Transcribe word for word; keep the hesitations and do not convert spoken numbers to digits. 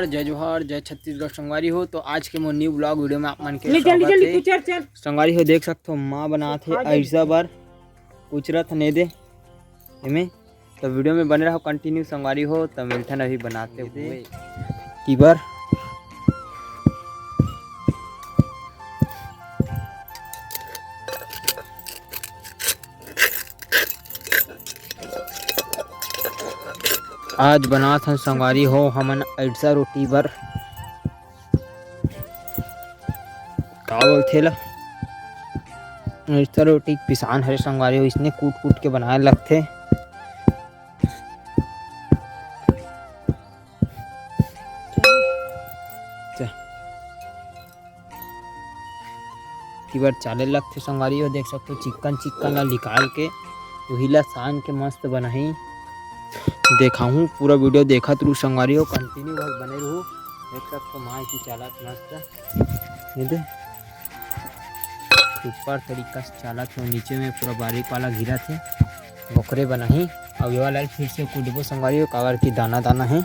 जय जोहार, जय छत्तीसगढ़ संगवारी हो। तो आज के मोर new vlog video में आप मन के ले जल्दी, स्वागत जल्दी हे। कुचर चल। संगवारी हो, देख सकथो, माँ बनात हे खा जल्दी। अइसा बर कुचरत ने दे एमे। तो video में बने रहो continue संगवारी हो। तो मिलथन अभी बनाते हुए। टीबर आज बनात हन संगवारी हो हमन अइसा रोटी बर। का बोलथे ला? अइसा रोटी पिसान हरे संगवारी हो, इसने कूट कूट के बनाए लगथे। चा। टीबर चाले लगथे संगवारी हो, देख सकथो चिक्कन चिक्कन ला निकाल के उही ला सान के मस्त बनाही। देखाहूँ पूरा video देखत रहू संगवारी हो, continue बस बने रहू। देख सकथो माँ की चालत मस्त, ये दे ऊपर तरीका से चालत हे, नीचे में पूरा बारीक वाला गिरत हे। ओकरे बनाही। अब ये वाला फिर से कूटबो संगवारी हो, काबर की दाना दाना हे।